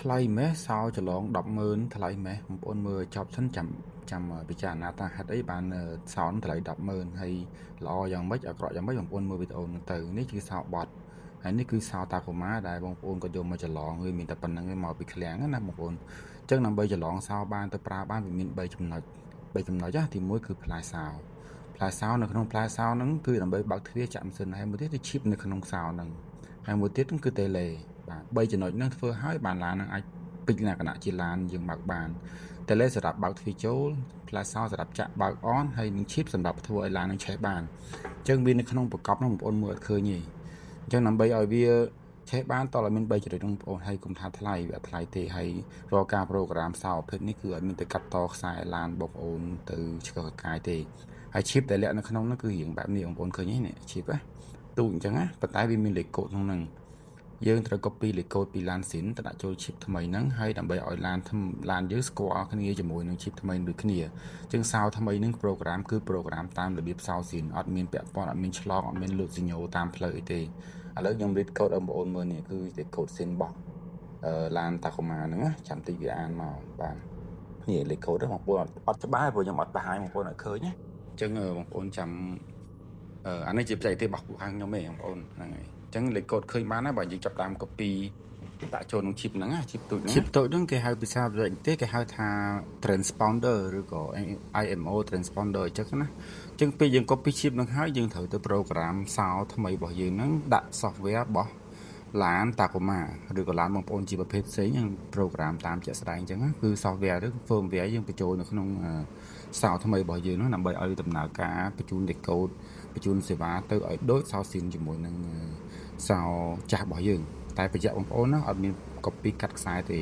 ថ្លៃម៉េះសោចន្លង100000ថ្លៃម៉េះបងប្អូនមើលចប់សិនចាំចាំពិចារណាថាហេតុអីបានសោថ្លៃ100000ហើយល្អយ៉ាងម៉េចអាក្រក់យ៉ាងម៉េចបងប្អូនមើលវីដេអូហ្នឹងទៅនេះគឺសោបត់ហើយនេះគឺសោតាកូម៉ាដែលបងប្អូនក៏យកមកចន្លងវាមានតែប៉ុណ្្នឹងឯងមកពីឃ្លាំងណាបងប្អូនអញ្ចឹងដើម្បីចន្លងសោបានទៅប្រើបានវាមាន3ចំណុច3ចំណុចណាទី1គឺផ្លែសោផ្លែសោនៅក្នុងផ្លែសោហ្នឹងគឺដើម្បីបើកទ្វារចាក់ម៉ាស៊ីនហើយមួយទៀតគឺឈីបនៅក្នុងសោហ្នឹងហើយមួយទៀតគឺតេឡេបាទ3ចំណុចហ្នឹងធ្វើឲ្យបានឡានហ្នឹងអាចពេញលក្ខណៈជាឡានយើងបើកបានតេឡេសម្រាប់បើកទ្វារចូលផ្លែសោសម្រាប់ចាក់បើកអនហើយនឹងឈីបសម្រាប់ធ្វើឲ្យឡាននឹងឆេះបានអញ្ចឹងវានៅក្នុងប្រកបហ្នឹងបងប្អូនមើលអត់ឃើញទេអញ្ចឹងដើម្បីឲ្យវាឆេះបានតើឲ្យមាន3ចំណុចហ្នឹងបងប្អូនហើយកុំថាថ្លៃវាអត់ថ្លៃទេហើយរាល់ការ program សោប្រភេទនេះគឺអត់មានទៅកាត់តខ្សែឡានបងប្អូនទៅឆ្កឹះកកាយទេហើយឈីបដែលលាក់នៅក្នុងនោះគឺរៀងបែបនេះបងប្អូនឃើញទេនេះឈីបណាទូចអញ្ចឹងណាប៉ុន្តែវាមានលេខកូដក្នុងហ្នឹងយើងត្រូវ copy លេខកូដពីឡានស៊ីនទៅដាក់ចូល chip ថ្មីហ្នឹងហើយដើម្បីឲ្យឡានឡានយើងស្គាល់គ្នាជាមួយនឹង chip ថ្មីដូចគ្នាអញ្ចឹងសោថ្មីហ្នឹង program គឺ program តាមរបៀបសោស៊ីនអត់មានពាក់ព័ន្ធអត់មានឆ្លងអត់មានលូតសញ្ញោតាមផ្លូវអីទេឥឡូវខ្ញុំរៀបកូដឲ្យបងប្អូនមើលនេះគឺលេខកូដស៊ីនរបស់ឡានតាកូម៉ាហ្នឹងណាចាំតិចវាអានមកបាទនេះលេខកូដបងប្អូនអត់ច្បាស់ព្រោះខ្ញុំអត់បង្ហាញបងប្អូនឲ្យឃើញណាអញ្ចឹងបងប្អូនចាំអានេះជាបច្ចេកទេសរបស់ពួកខាងខ្ញុំឯងបងប្អូនហ្នឹងហើយអញ្ចឹងលេខកូដឃើញបានណាបើយើងចាប់តាម copy ដាក់ចូលក្នុង chip ហ្នឹងណា chip ទូចហ្នឹង chip តូចហ្នឹងគេហៅភាសាបច្ចេកទេសគេហៅថា transponder ឬក៏ IMO transponder អញ្ចឹងណាអញ្ចឹងពេលយើង copy chip ហ្នឹងហើយយើងត្រូវទៅ program សោថ្មីរបស់យើងហ្នឹងដាក់ software របស់ឡានតាកូម៉ាឬក៏ឡានបងប្អូនជាប្រភេទផ្សេងយើង program តាមជាក់ស្ដែងអញ្ចឹងគឺ software ឬ firmware យើងបញ្ចូលនៅក្នុងសោថ្មីរបស់យើងហ្នឹងដើម្បីឲ្យដំណើរការបញ្ជូនលេខកូដបញ្ជូនសេវាទៅឲ្យដូចសោស៊ីនជាមួយនឹងសោចាស់របស់យើងតែបញ្ជាក់បងប្អូនណាអត់មាន copy កាត់ខ្សែទេ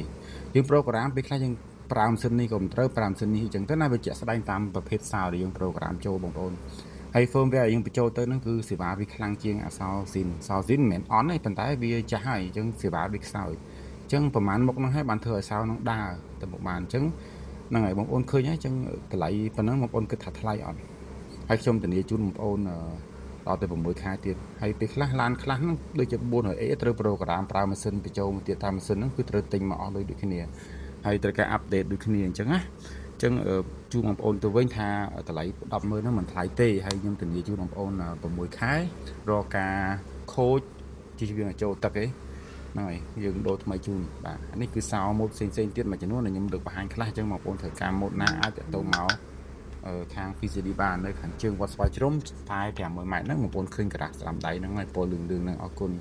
យើង program ពេលខ្លះយើងប្រើម៉ាស៊ីននេះក៏មិនត្រូវប្រើម៉ាស៊ីននេះអញ្ចឹងទៅណាវាជាក់ស្ដែងតាមប្រភេទសោដែលយើង program ចូលបងប្អូនហើយ firmware យើងបញ្ចូលទៅហ្នឹងគឺសេវាវាខ្លាំងជាងអសោស៊ីនសោស៊ីនមិនមែនអន់ទេប៉ុន្តែវាចាស់ហើយអញ្ចឹងសេវាវាខ្សោយអញ្ចឹងប្រហែលមុខហ្នឹងហើយបានធ្វើឲ្យសោហ្នឹងដើរទៅមុខបានអញ្ចឹងហ្នឹងហើយបងប្អូនឃើញហើយអញ្ចឹងតម្លៃប៉ុណ្ណឹងបងប្អូនគិតថាថ្លៃអត់ហើយខ្ញុំធានាជូនបងប្អូនដល់ទៅ6ខែទៀតហើយពេលខ្លះឡានខ្លះហ្នឹងដូចជា 400A ត្រូវ program ប្រើម៉ាស៊ីនបញ្ចូលមកទៀតតាមម៉ាស៊ីនហ្នឹងគឺត្រូវទិញមកអស់លុយដូចគ្នាហើយត្រូវការ update ដូចគ្នាអញ្ចឹងណាអញ្ចឹងជូនបងប្អូនទៅវិញថាតម្លៃ100000ហ្នឹងមិនថ្លៃទេហើយខ្ញុំធានាជូនបងប្អូន6ខែរកការខូចជិះវាចូលទឹកឯងហ្នឹងហើយយើងដូរថ្មីជូនបាទនេះគឺសោម៉ូតផ្សេងផ្សេងទៀតមួយចំនួនដែលខ្ញុំលើកបង្ហាញខ្លះអញ្ចឹងបងប្អូនត្រូវការម៉ូតណាអាចតាក់ទងមកខាង PCD បាននៅខាងជើងវត្តស្វាយជ្រុំតែ500ម៉ែត្រហ្នឹងបងប្អូនឃើញក្រាស់ស្ដាំដៃហ្នឹងហើយពណ៌លឿងលឿងហ្នឹងអរគុណ។